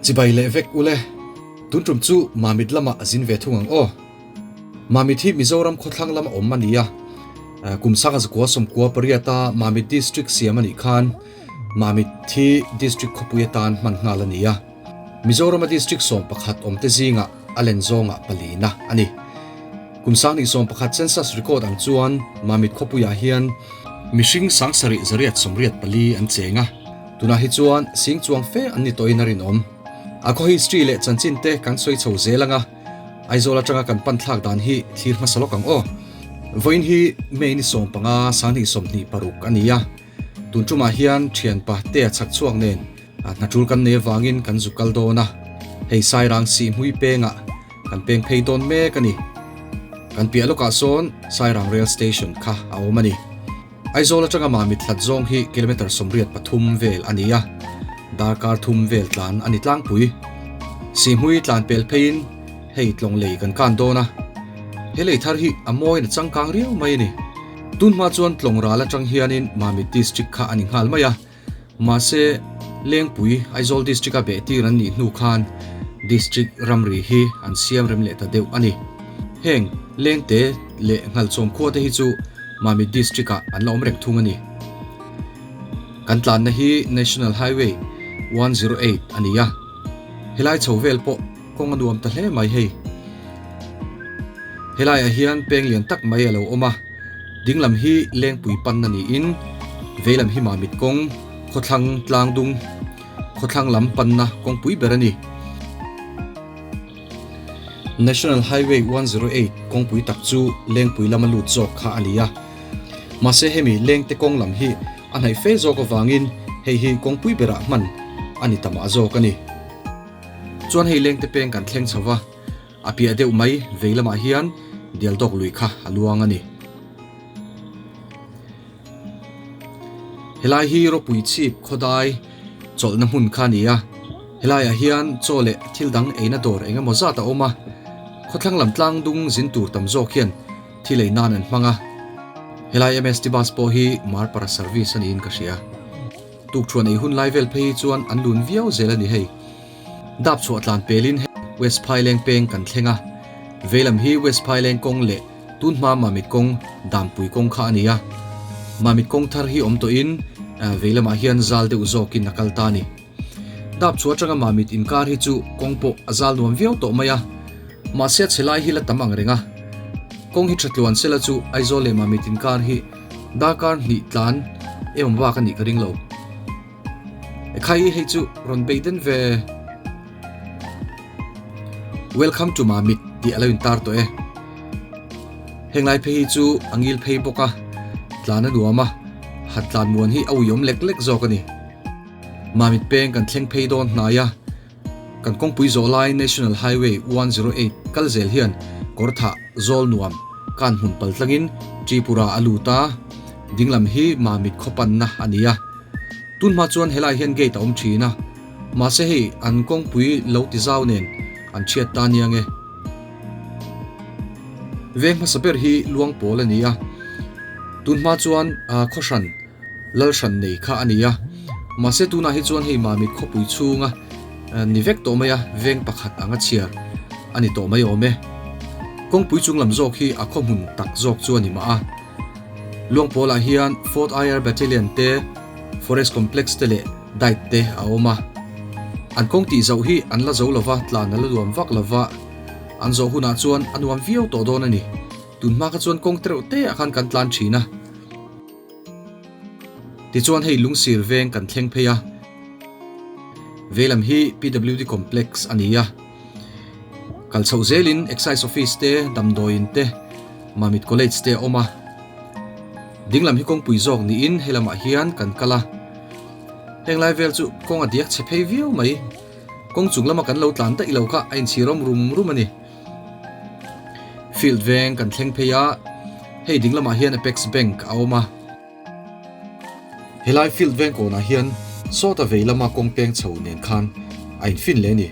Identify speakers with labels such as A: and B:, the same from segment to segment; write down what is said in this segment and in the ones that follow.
A: Chibai leh vek ule. Tun tum chu Mamit lamah a zin ve thung ang aw. Mamit hi Mizoram khawthlang lama awm a ni a. Kum sanga zakua sawmkua pariata Mamit District siam a nih khan Mamit hi District khawpui atan hman nghal a ni a. Mizorama District 11 awmte zingah a len zawngah palina a ni. Kum 2011 Census record ang chuan Mamit khawpuiah hian mihring 7884 an cheng a, tunah hi chuan sing chuang fe an ni tawhin a rinawm. A khaw history leh chanchin te kan sawi chho zel ang a, Aizawl atanga kan pan thlak dan hi thlir hmasa lawk ang aw. Vawiin hi May ni 15 2026 a ni a, tun tumah hian thianpa Tea chhak chhuak nen Hna tul kan nei avangin kan zu kal dawn a, hei Sairang Sihhmui pengah kan peng phei dawn mek a ni. Kan piah lawkah sawn Sairang Rail Station kha a awm a ni. Aizawl atanga Mamit hlat zawng hi kilometre 83 vel a ni a, darkar thum vel tlan a ni tlangpui. Sihhmui tlan pel pheiin hei tlawng lei kan kan dawn a, he lei thar hi a mawiin a changkang riau mai a ni. Tunhma chuan tlawng ral atang hianin Mamit District kha a ni nghal mai a. Mahse, Lengpui, Aizawl District-a behtir an nih hnu khan District ramri hi an siam rem leh ta deuh a ni. Heng Lengte leh Nghalchawm khua te hi chu Mamit District-ah an la awm reng thung a ni. Kan tlanna hi National Highway 108 a ni a, helai chho vel pawh kawng a nuam ta hle mai hei. Helaiah hian peng lian tak mai a lo awm a, dinglam hi Lengpui panna niin veilam hi Mamit kawng, khawthlang tlangdung, khawthlang lam panna kawngpui ber a ni. National Highway 108 kawngpui tak chu Lengpui lama lut zawk kha a ni a, mahse hemi Lengte kawng lam hi a hnaih fe zawk avangin hei hi kawngpui berah hman a ni ta mah zawk a ni. Chuan hei Lengte peng kan thleng chho va. A piah deuh mai vei lamah hian dial dawk lui kha a luang a ni. Helai hi ropui chhip khawdai chawlhna hmun kha a ni a, helaiah hian chaw leh thil dang eina dawr eng emaw zat a awm a, khawthlang lam tlang dung zin tur tam zawk hian thil ei nan an hmang a. Helai MST bus pawh hi Marpara service a niin ka hria. Tukṭhuan ei hun lai vel phei hi chuan an lun viau zel a ni hei. Dap chhuah tlan pelin hei West Phaileng peng kan thleng a, veilam hi West Phaileng kawng leh tun hma Mamit kawng Dampui kawng kha a ni a. Mamit kawng thar hi awm tawhin veilamah hian zal deuh zawkin a kal ta a ni. Dap chhuah atanga Mamit inkar hi chu kawng pawh a zal nuam viau tawh mai a, mahse a chhe lai hi la tam ang reng a. Kawng hi tha tluan sela chu Aizawl leh Mamit inkar hi darkar hnih tlan emaw bak a nih ka ring lo. Ekhai hei chu rawn bei den ve. Welcome to Mamit tih a lo intar tawh e. Heng lai phei hi chu a ngil phei bawk a, tlan a nuam a, han tlan muan hi a uiawm lek lek zawk a ni. Mamit peng kan thleng phei dawn hnai a. Kan kawngpui zawh lai National Highway 108 kal zel hian Kawrthah zawl nuam kan hmun pal tlangin Tripura a lut a, dinglam hi Mamit khaw panna a ni a. Tunhma chuan helai hian gate a awm thin a, mahse hei an kawngpui lo ti zau nen an chhiat ta nia nge. Veng hmasa ber hi Luangpawl a ni a, tunhma chuan khaw hran Lal hran nei kha a ni a, mahse tunah hi chuan hei Mamit khawpui chhunga ni vek tawh mai a, veng pakhat anga chhiar a ni tawh mai awm e. Kawngpui chung lam zawk hi a khaw hmun tak zawk chu a ni mah a. Luangpawlah hian Fourth IR Battalion te, Forest Complex te leh Diet te a awm a. An kawng tih zoh hi an la zo lova, tlan a la nuam vak lova, an zawh hunah chuan a nuam viau tawh dawn a ni. Tunhma kha chuan kawng tereuh te ah khan kan tlan thin a. Tichuan hei lungsir veng kan thleng phei a, veilam hi PWD Complex a ni a, kal chhoh zelin Excise Office te, Damdawiin te, Mamit College te a awm a, dinglam hi kawngpui zawk niin helamah hian kan kal a, heng lai vel chu kawng a diak chhe phei viau mai, kawng chung lama kan lo tlan daih lo kha a inchhirawm rum rum a ni. Field veng kan thleng phei a, hei ding lamah hian Apex Bank a awm a. Helai field veng kawnah hian sawta vei lama kawng peng chho nen khan a infin leh a ni.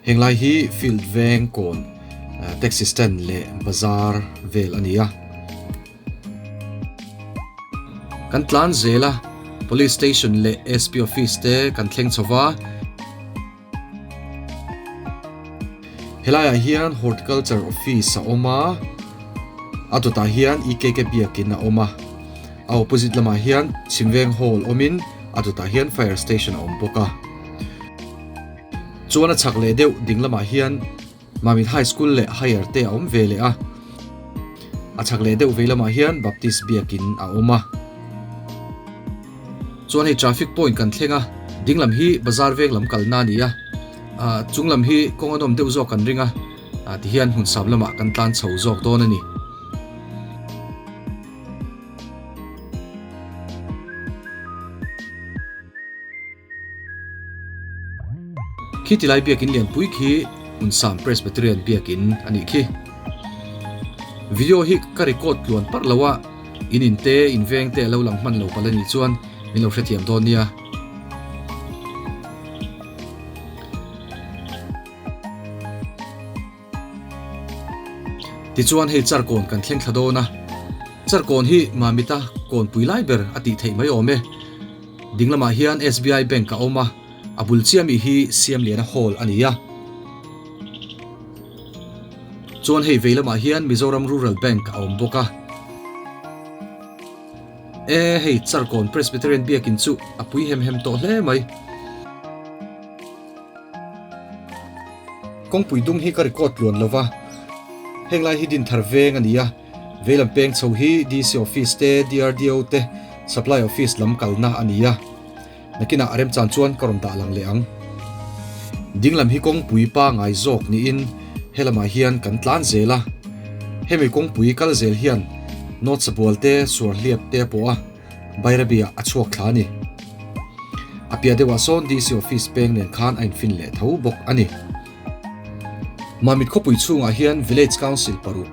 A: Henglai hi field veng kawn taxi stand leh bazar vel a ni a. Kan tlan zel a, Police Station leh SP Office te kan thleng chho va. Helaiah hian Horticulture Office a awm a, a dawtah hian EKK biakin a awm a, a opposite lamah hian Chhimveng Hall awmin a dawtah hian Fire Station a awm bawk a. Chuan a chhak leh deuh ding lamah hian Mamit High School leh Higher te a awm ve leh a. A chhak leh deuh vei lamah hian Baptist biakin a awm a. Chuan hei traffic point kan thleng a, ding lam hi bazar veng lam kalna a ni a, chung lam hi kawng a nawm deuh zawk kan ring a, tihian hmun sam lamah kan tlan chho zawk dawn a ni. Khi tilai biakin lianpui khi Hmunsam Presbyterian biakin a nih khi. Video hi ka record tluan parh lo a, in in te, in veng te a lo lang hman lo palh a nih chuan min lo hrethiam dawn nia. Tichuan hei Charkawn kan thleng thla dawn a, Charkawn hi Mamita kawnpui lai ber a tih theih mai awm e. Ding lamah hian SBI Bank a awm a, a bul chiah mi hi Siamliana Hall a ni a. Chuan hei vei lamah hian Mizoram Rural Bank a awm bawk a. E hei Charkawn Presbyterian biakin chu a pui hem hem tawh hle mai. Kawngpui dung hi ka record tluan lo va, heng lai hi Dinthar veng a ni a, veilam peng chho hi DC Office te, DRDO te, Supply Office lam kalna a ni a, nakinah a remchan chuan ka rawn dah lang leh ang. Dinglam hi kawngpui pangai zawk niin helamah hian kan tlan zel a, hemi kawngpui kal zel hian North Sabual te, Suarhliap te a pawh a, Bairabi ah a chhuak thla a ni. A piah deuhah sawn DC office peng nen khan a infin leh tho bawk a ni. Mamit khawpui chhungah hian Village Council paruk,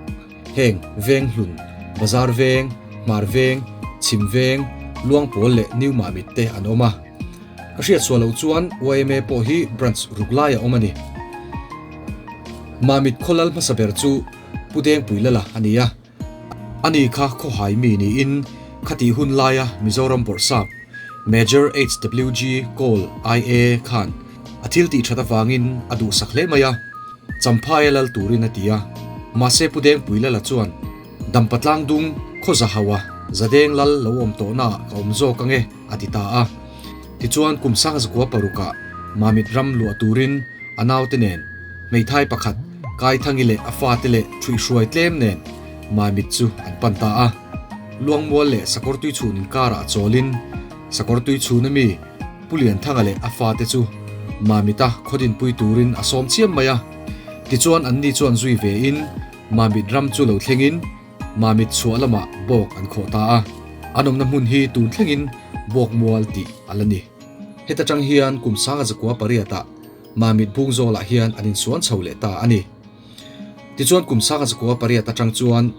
A: heng Venghlun, Bazar Veng, Hmar Veng, Chhim Veng, Luangpawl leh New Mamit te an awm a. Ka hriat sual loh chuan yma pawh hi branch ruk lai a awm a ni. Mamit khaw lal hmasa ber chu Pu Dengpui Lala a ni a. Ani kha khawhai mi niin khatih hun laia Mizoram Bawrhsap Major HWG Cole IA khan a thil tih that avangin a duhsak hle mai a, Champhaia lal turin a ti a. Mahse Pu Dengpui Lala chuan Dampa tlang dung khaw za hauha Zadeng lal lo awm tawhnaah ka awm zawk ange a ti ta a. Tichuan kum sangzakua parukah Mamit ram luah turin a naute nen hmeithai pakhat Kaithangi leh a fate leh ṭhuihhruai tlem nen Mamit chu an pan ta a. Luangmual leh Sakawrtui chhun inkarah chawlin Sakawrtui chhun ami Pu Lianthanga leh a fate chu Mamita khawdinpui turin a sawm chiam mai a. Tichuan anni chuan zui vein Mamit ram chu lo thlengin Mamit chhuah lamah bawk an khawh ta a. An awmna hmun hi tun thlengin Bawkmual tih a la ni. Heta tang hian kum sanga zakua pariatah Mamit Bungzawlah hian an insuan chho leh ta a ni. Tichuan kum sanga zakua pariat atang chuan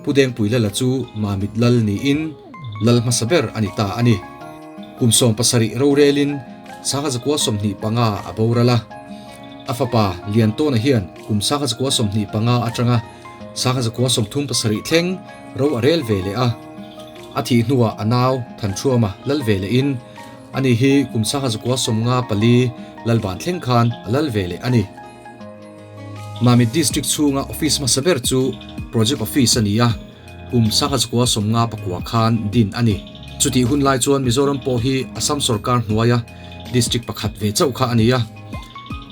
A: Pu Dengpui Lala chu Mamit Lal niin Lal hmasa ber a ni ta a ni. Kum 70 rorelin sanga zakua 25 a boral a. A fapa Liantawna hian kum sanga zakua 25 atanga sanga zakua 37 thleng ro a rel ve leh a. A thih hnuah a nau Thanṭhuama lal ve lehin ani hi kum sangha zakua 54 Lalban thleng khan a lal ve leh a ni. Mamit District chhunga office hmasa ber chu Project Office a ni a, kum sangha zakua 59 khan din a ni. Chutih hun lai chuan Mizoram pawh hi Assam sorkar hnuaia district pakhat ve chauh kha a ni a.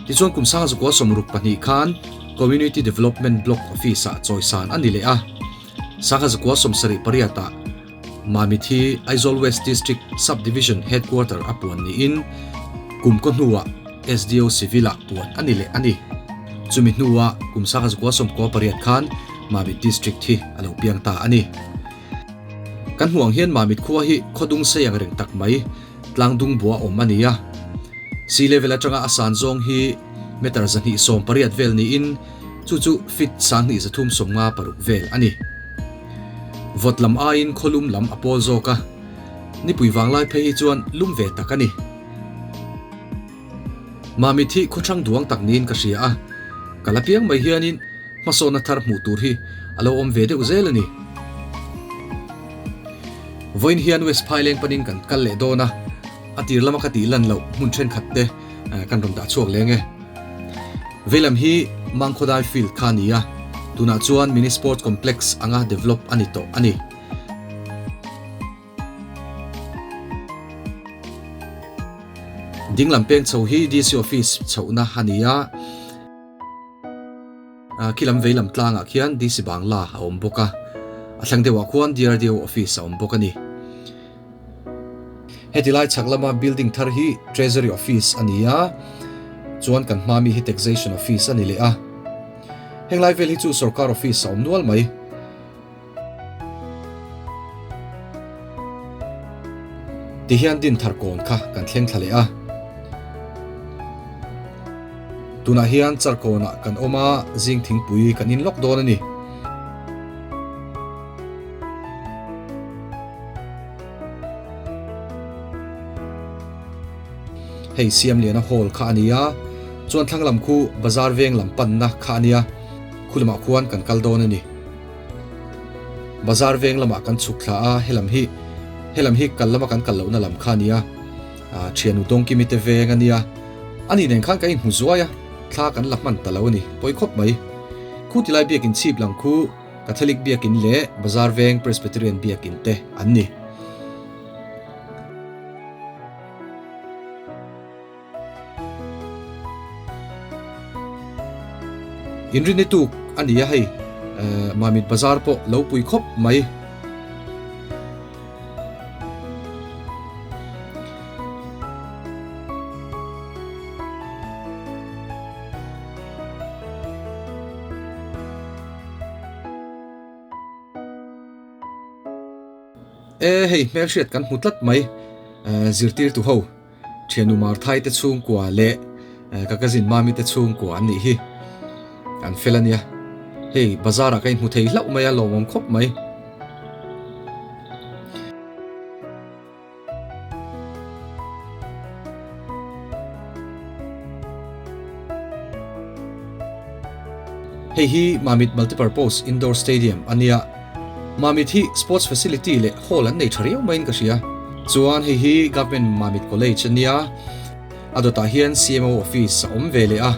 A: Tichuan kum sangha zakua 62 khan Community Development Block Office-ah chawisan a ni leh a. Sangha zakua 78 ah Mamit hi Aizawl West District Sub-Division Headquarter a puan niin kum kaw hnuah SDO Civil ah puan a ni leh a ni. Chumi hnuah kum sangha zakua 98 khan Mamit District hi a lo piang ta a ni. Kan hmuh ang hian Mamit khua hi khawdung sei ang reng tak mai tlangdung bua awm a ni a. Sea level atanga a san zawng hi meter 280 vel niin Chu chu feet 2356 vel a ni. Vawt lam aiin khawlum lam a pawl zawk a, nipui vanglai phei hi chuan lum ve tak a ni. Mamit hi khawchhang duang tak niin ka hria a, ka la piang mai hianin hmasawnna thar hmuh tur hi a lo awm ve deuh zel a ni. Vawiin hian West Phaileng panin kan kal leh dawn a, a tir lama ka tih lan loh hmun thenkhat te kan rawn dah chhuak leng e. Veilam hi. Mangkhawdai Field kha a ni a, tunah chuan Mini Sports Complex anga develop a ni tawh a ni. Dinglam peng chho hi DC Office chhohna a ni a. Khi lam vei lam tlangah khian DC Bangla a awm bawk a, a thlang deuhah khuan DRDO office a awm bawk a ni. Heti lai chhak lama building thar hi Treasury office a ni a, chuan kan hma mi hi Taxation office a ni leh a. Heng lai vel hi chu sorkar office a awm nual mai. Tihian Dinthar kawn kha kan thleng thla leh a. Tunah hian Charkawnah kan awm a, zing thingpui kan in lawk dawn a ni. Hei Siamliana Hall kha a ni a, chuan thlang lam khu Bazar veng lam panna kha a nia, khu lamah khuan kan kal dawn a ni. Bazar veng lamah kan chhuk thla a, helam hi helam hi kal lama kan kal lohna lam kha a nia, ah thianu Dawngkimi te veng a nia, ani nen khan kan inhmu zuai a, thla kan la hman ta lo a ni, pawi khawp mai. Khu tilai biakin chhip lang khu Catholic biakin leh Bazar veng Presbyterian biakin te an ni. Inrinni tuk a ni a hei Mamit bazar pawh lo pui khawp mai. E hei hmelhriat kan hmu tlat mai zirtirtu ho. Thianu Marthai te chhungkua leh ka cousin Mami te chhungkua an nih hi. An fel a nia. Hei bazar ah ka inhmu thei hlauh mai a, lawmawm khawp mai. Hei hi Mamit Multipurpose Indoor Stadium a nia. Mamit hi sports facility leh hall an nei tha riau maiin ka hria. Chuan hei hi Government Mamit College a nia, a dawtah hian CMO office a awm ve leh a.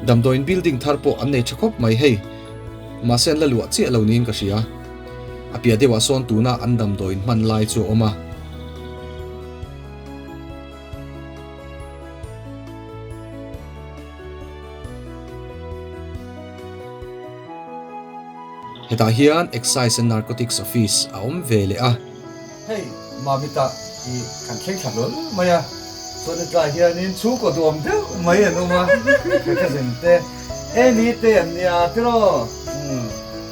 A: Damdawiin building thar pawh an nei tha khawp mai hei, mahse an la luah chiah lo niin ka hria. A piah deuhah sawn tuna an damdawiin hman lai chu a awm a. Hetah hian Excise and Narcotics Office a awm ve leh a.
B: Hei Mamita i kan thleng thla hlawl mai a, chuan hetlai hianin chhungkaw duam deuh mai an awm a, ka cousin te Amy te an nia tiraw? Umm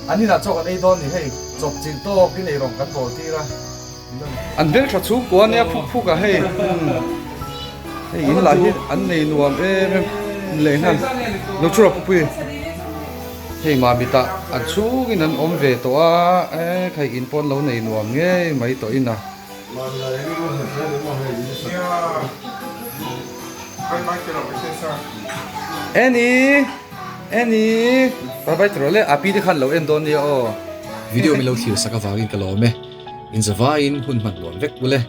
B: an inah chaw kan ei dawn ni hei chawp chilh tawkin eirawng kan bawl tir a.
A: An hmel tha chhungkua ania phuk phuk a hei hei in lah hi an nei nuam em em leh nghal lo thu rawh pupui hei mamit ah an chhungin an awm ve tawh a e khai in pawh an lo nei nuam ngei mai tawh in a. Annie Annie bye bye tawh le api te khan lo en dawn nia aw. Video min lo thlir sak avangin ka lawm e. Inzavaiin hun hman nuam vek ule.